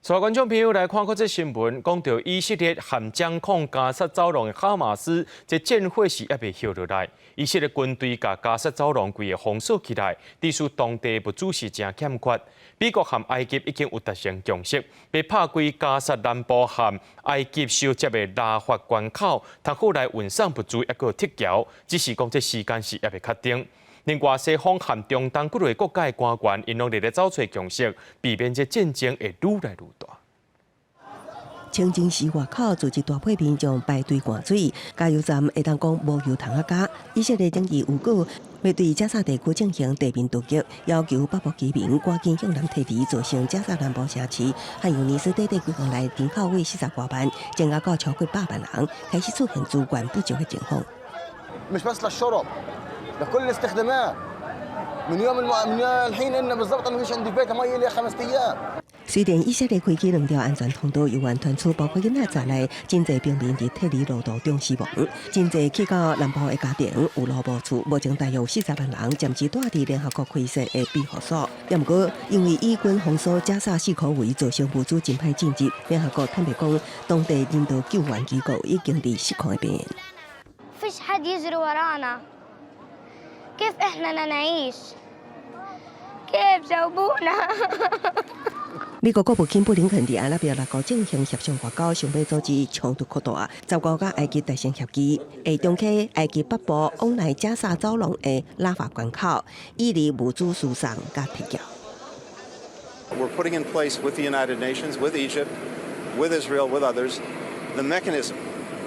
所以觀眾朋友來看閣這新聞，講著以色列和掌控加薩走廊的哈馬斯，這戰火是猶未歇落來。以色列軍隊共加薩走廊規个封鎖起來，致使當地物資是誠欠缺。美國和埃及已經有達成共識，欲拍開加薩南部和埃及相接的拉法關口，通好來運送物資，抑閣鐵橋。只是講這時間是猶未確定。另外，西方和中東幾个國家的官員，𪜶攏佇咧走揣共識，避免這戰爭會愈來愈大。清真寺外口聚集大批民眾排隊灌水，加油站會當講無油通仔加。以色列爭議有果，欲對加薩地區進行地面突擊，要求北部居民趕緊向南撤離，造成加薩南部城市漢尤尼斯短短幾工內人口為40外萬，增加到超過100萬人，開始出現資源不足的情況。 مش بس للشرب لكل الاستخدامات من يوم الم... من الحين ان بالضبط انا مفيش عندي في بيتي مي لي 5 ايام. 雖然以色列開啟兩條安全通道，猶原傳出包括囡仔在內，真濟平民佇撤離路途中死亡，真濟去到南部的家庭有路無厝，目前大約有40萬人暫時蹛佇聯合國開設的庇護所。毋過，因為以軍封鎖加薩四口圍，造成物資真歹進入。聯合國坦白講，當地人道救援機構已經佇失控的邊緣。 فيش حد يجري ورانا، كيف احنا نعيش؟ كيف؟ جاوبونا. 美國國務卿布林肯佇阿拉伯六國進行協商外交，想欲阻止衝突擴大。15佮埃及達成協議，會重啟埃及北部往來加薩走廊的拉法關口，以利物資輸送佮撤僑。 We're putting in place with the United Nations, with Egypt, with Israel, with others, the mechanism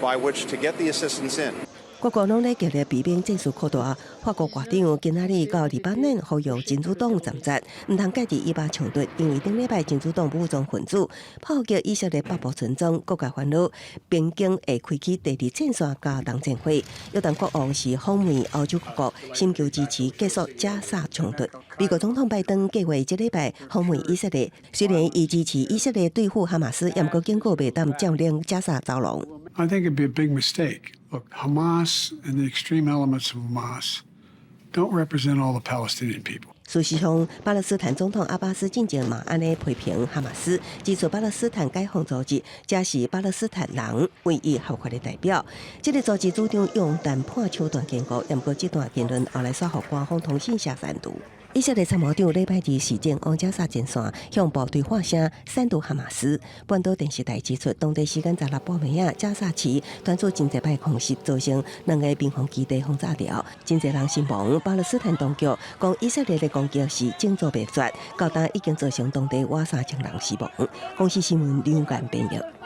by which to get the assistance in. 各國攏咧極力避免戰事擴大。法國外長今仔日到黎巴嫩呼籲真主黨暫停，毋通介入以巴衝突，因為頂禮拜真主黨武裝分子炮擊以色列北部村莊，各界煩惱邊境會開啟第二戰線加東戰火。約旦國王是訪問歐洲各國，尋求支持結束加薩衝突。美國總統拜登計劃這禮拜訪問以色列，雖然伊支持以色列對付哈馬斯，毋過警告袂當佔領加薩走廊。 I think it'd be a big mistake. Look, Hamas and the extreme elements of Hamas don't represent all the Palestinian people. 事實上，巴勒斯坦總統阿巴斯進前嘛按呢批評哈馬斯，指出巴勒斯坦解放組織才是巴勒斯坦人唯一合法的代表。這个組織主張用談判手段建國，毋過這段言論後來煞予官方通訊社刪除。以色列參謀長禮拜二示警往加薩前線向部隊喊聲刪除哈馬斯。半島電視台指出，當地時間十六晡暝仔，加薩市傳出真濟擺空襲，造成兩个民防基地轟炸著，真濟人死亡。巴勒斯坦當局講，以色列的攻擊是種族滅絕，到今已經造成當地倚3000人死亡。公視新聞梁間編譯。